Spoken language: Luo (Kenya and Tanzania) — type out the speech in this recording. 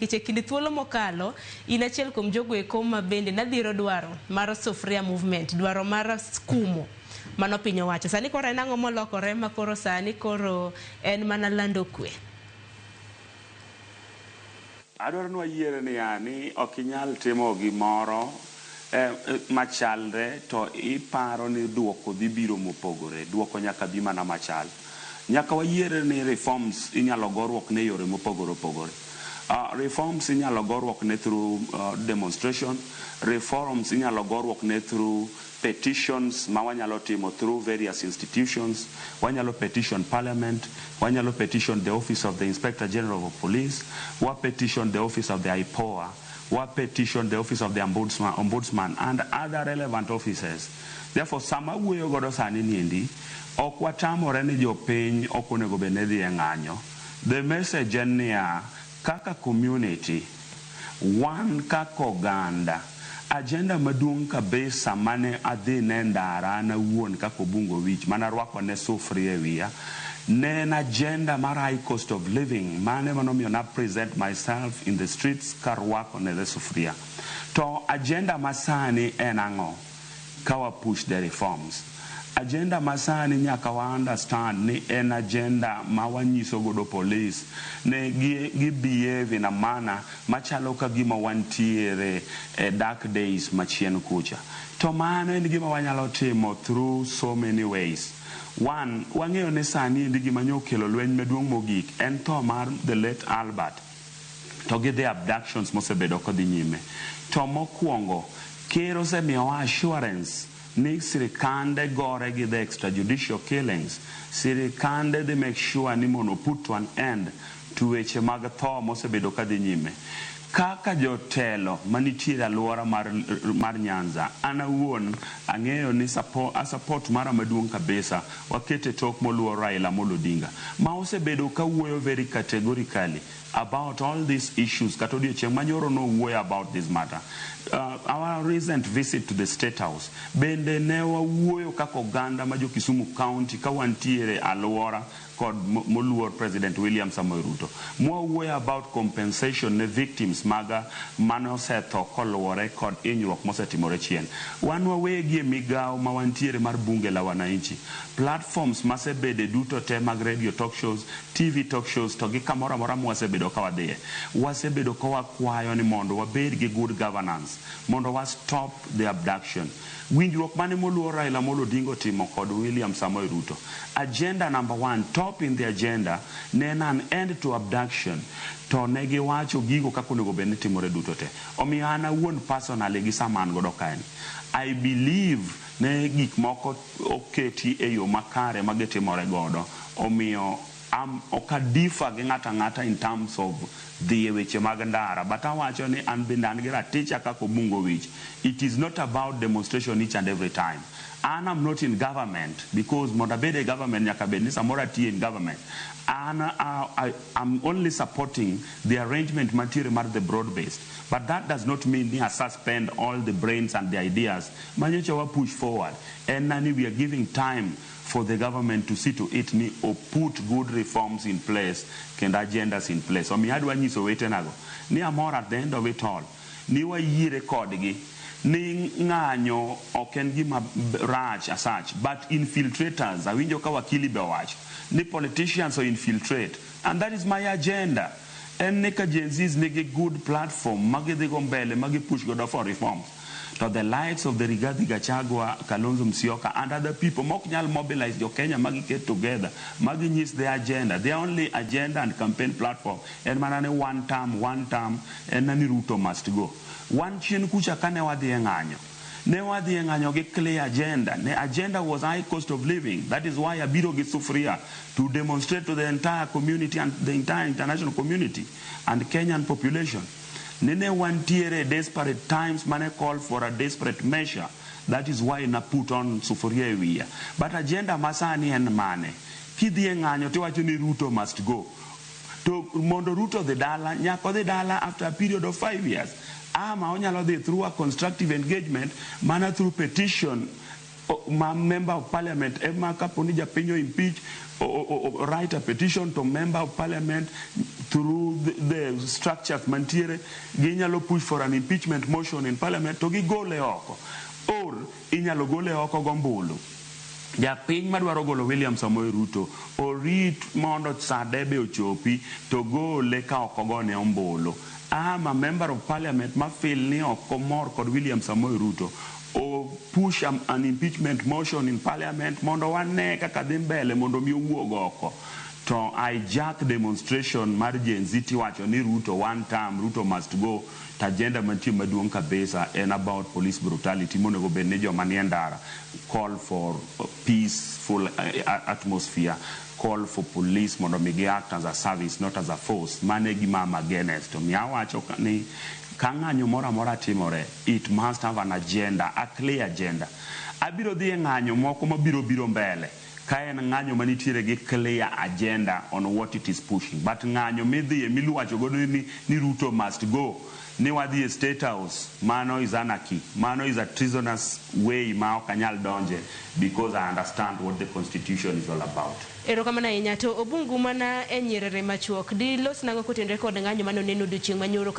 Nikech e kind thuolo mokalo, in achiel kuom jogo eko ma bende nadhiro dwaro mar Sufuria Movement, dwaro mar kumo mano piny owacho. Sani koro en ang'o molokore ma koro sani koro en mana lando kwe? Adwaro ni wayiere niya ni ok inyal timo gimoro machalre to iparo ni duoko dhi biro mopogore. Duoko nyaka bi mana machal. Nyaka wayiere ni reforms inyalo goruok ne yore mopogore opogore. Reforms inyalo goruok ne through demonstration, reforms inyalo goruok ne through petitions ma wanyalo timo through various institutions. Wanyalo petition parliament, wanyalo petition the office of the Inspector General of Police, wa petition the office of the IPOA, wa petition the office of the ombudsman and other relevant offices. Therefore, sama wuoyo godo sani niendi, ok watamore ni jopiny ok onego bed ni dhi e ng'anyo. The message en niya, kaka community, wan kaka oganda, agenda maduong' kabisa mane adhi ne ndara an awuon kaka Obungo Wich mane arwako ne sufuria e wiya ne en agenda mar high cost of living mane manomiyo na present myself in the streets karwako ne the sufuria. To agenda masani en ang'o? Ka wa push the reforms. Agenda masani nyaka wa understand ni en agenda ma wanyiso godo police ne gi behave in a manner machalo ka gima wantiere e dark days machien kucha. To mano en gima wanyalo timo through so many ways. One, wang'eyo ni sani endi gima nyo okelo lweny maduong' mogik en tho mar the late Albert to gi the abductions mosebedo kodhi nyime. To mokwongo, ker osemiyowa assurance ni sirikande gore gi the extrajudicial killings. Sirikande dhi make sure ni mondo put to an end to weche mag tho mosebedo kadhi nyime. Kaka jotelo manitiere alwora mar Nyanza, an awuon ang'eyo ni support, a support mara maduong' kabisa wakete tok moluor Raila Amolo Odinga ma osebedo kawuoyo very categorically about all these issues kata odiochieng' manyoro nowuoyo about this matter. Our recent visit to the State House bende ne wawuoyo kaka oganda ma jo Kisumu County ka wantiere alwora kod moluor President William Samoei Ruto. Mwawuoyo about compensation ne victims maga mane osetho koluwore kod hinyruok mosetimore chien. Wan wawegi e migawo ma wantiere mar bunge la wananchi. Platforms masebede duto te mag radio talk shows, TV talk shows to gi kamoro amora mwasebedo ka wadhiye. Wasebedo ka wakwayo ni mondo wabed gi good governance, mondo wa stop the abduction. Winjruok mane moluor Raila Amolo Odinga otimo kod William Samoei Ruto. Agenda number one, top in the agenda, ne en an end to abduction. To ne giwacho gigo kaka onego bed ni timore duto te. Omiyo an awuon personally gi sama an godo kaeni, I believe ne gik moko oketi e yo makare ma gitimore godo. Omiyo ok a differ gi ng'ato ang'ata in terms of dhi e weche mag ndara. But awacho ni an bende an gi raticha kaka Obungo Wich. It is not about demonstration each and every time. An am not in government because mondo abed e government nyaka bed ni samoro atiyo in government. An I'm only supporting the arrangement mantiere mar the broad based. But that does not mean ni I suspend all the brains and the ideas. Manyocha wa push forward. En nani we are giving time for the government to see to it ni o put good reforms in place kendo agendas in place. Omiyo adwa nyiso wetenago ni amor at the end of it all ni wayiere kodgi ni ng'anyo ok en gima rach as such, but infiltrators, awinjo ka wakili be owacho ni politicians o infiltrate, and that is my agenda. En ni ka Gen Zs nigi good platform ma gidhi go mbele ma gipush godo for reforms, to the likes of the Rigathi Gachagua, Kalonzo Musyoka and other people mok nyal mobilize jo Kenya ma giket together ma ginyis their agenda, their only agenda and campaign platform en mana ni one term, one term, en na ni Ruto must go. Wan chien kucha kane wadhi e ng'anyo, ne wadhi e ng'anyo gi clear agenda. Ne agenda was high cost of living. That is why abiro gi sufuria to demonstrate to the entire community and the entire international community and Kenyan population ni ne wantiere desperate times mane call for a desperate measure. That is why na put on sufuria e wiya. But agenda masani en mane? Kidhi e ng'anyo tiwacho ni Ruto must go, to mondo Ruto dhi dala, nyaka odhi dala after a period of 5 years, ama onyalo dhi through a constructive engagement mana through petition ma member of parliament ema kapo ni japiny o impeach o write a petition to member of parliament. Through the structures mantiere, ginyalo push for an impeachment motion in parliament to gigole oko, or inyalo gole oko gombulu. Japiny madwaro golo William Samoei Ruto orit mondo sa debe ochopi to gole ka ok ogone ombulu. Am a member of parliament ma feel ni ok omor kod William Samoei Ruto o push an impeachment motion in parliament mondo wane kaka dhi mbele mondo mi owuog oko. To hijack demonstration mar Gen Z tiwacho ni Ruto one term, Ruto must go, to agenda mantie maduong' kabisa en about police brutality monego bed ni joma nie ndara call for peaceful atmosphere, call for police mondo mi gi act as a service, not as a force. Mano e gima am against. To mi awacho ni ka ng'anyo moro amora timore, it must have an agenda, a clear agenda. Abiro dhi e ng'anyo moko mabiro biro mbele ka en ng'anyo manitiere gi clear agenda on what it is pushing. But ng'anyo midhiye miluwacho godo ni Ruto must go, ni wadhi e State House, mano is anarchy. Mano is a treasonous way ma ok anyal donje because I understand what the constitution is all about. Erokamano ahinya. To Obungu, mana e nyerere machuok, dilos nang'o kotenore kod ng'anyo mane oneno odiochieng' manyoro?